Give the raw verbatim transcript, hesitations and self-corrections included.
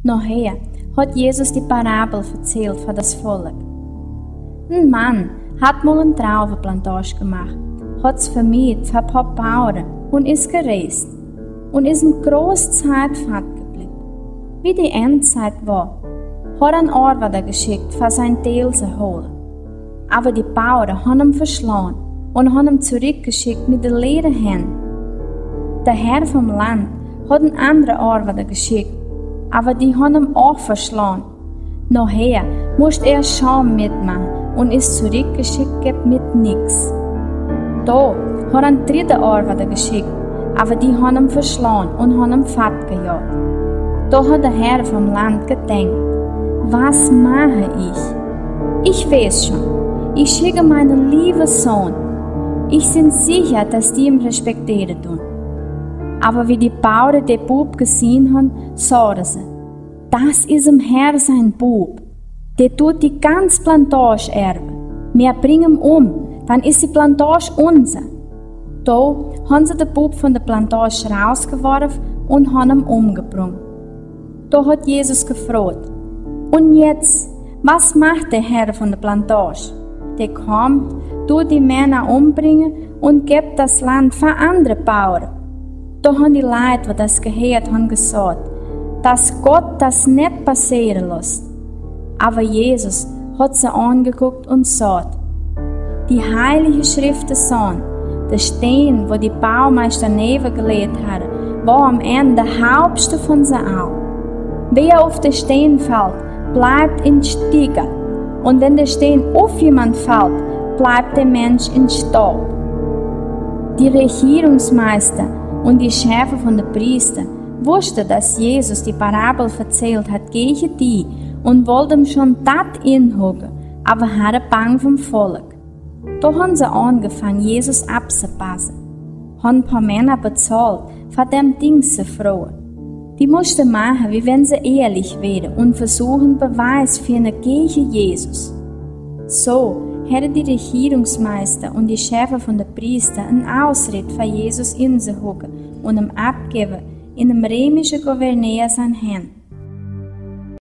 Nohea hot Jesus die Parabel verzählt fa das Volk. En Mann hot mol en Drauweplantage gemacht, hot se vermiedt fa paar Bauere un is gereest un is en groß Zeit fort geblieb. Wie die Endzeit wor, hot hä en Oarweider geschickt, fa sien Deel se holen. Aver die Bauere hon em verschlaun un hon em zurickgeschickt mit de leere Hänn. De Herr vom Land hot en andere Oarweider geschickt, aver die hon em och verschlaun. Nohea musst hä Schaum mitmachen un is zurickgeschickt gebb mit nix. Do hot hä en dritte Oarweider geschickt, aver die hon em verschlaun un hon em fortgejoagt. Do hot de Herr vom Land gedenkt: Was mache ich? Ich weiß schon. Ich schicke meinen lieben Sohn. Ich sin sicher, dass die em respektieren dun. Aver wie die Bauere de Bub gesehn hon, sagen se: Das is em Herr sein Bub. Dä dut die ganz Plantage erwe. Mer bringe em um, dann is die Plantage unser. Do hon se de Bub von de Plantage rausgeworf un hon em umgebrung. Do hot Jesus gefroagt: Un jetzt, was macht de Herr von de Plantage? Dä kommt, dut die Männer umbringe un gebb das Land fa andere Bauere. Do hon die Leit, wo das geheert hon, gesacht, dass Gott das net passere losst. Aver Jesus hot se angeguckt un sacht: Die heilige Schrifte sacht, de Steen, wo die Baumeister newe geleet harre, wor am Enn de haupste von se all. Wer uf de Steen fallt, bleibt in Sticker. Un wenn de Steen uf jemand fallt, bleibt de Mensch in Staub. Die Regierungsmeister un die Chefe von de Priester wusste, dass Jesus die Parabel verzählt hot gege die un wollt em schon dat inhucke, aver harre Bang vom Volk. Do hon se angefang, Jesus absepasse. Hon paar Männer bezahlt, fa dem Dings se froge. Die musste mache, wie wenn se ehrlich were un versuchen, Beweis finne gege Jesus. So herre die Regierungsmeister un die Chefe von de Priester en Ausred, fa Jesus insehucke un em abgewwe in em remische Gouverneur sein Hänn.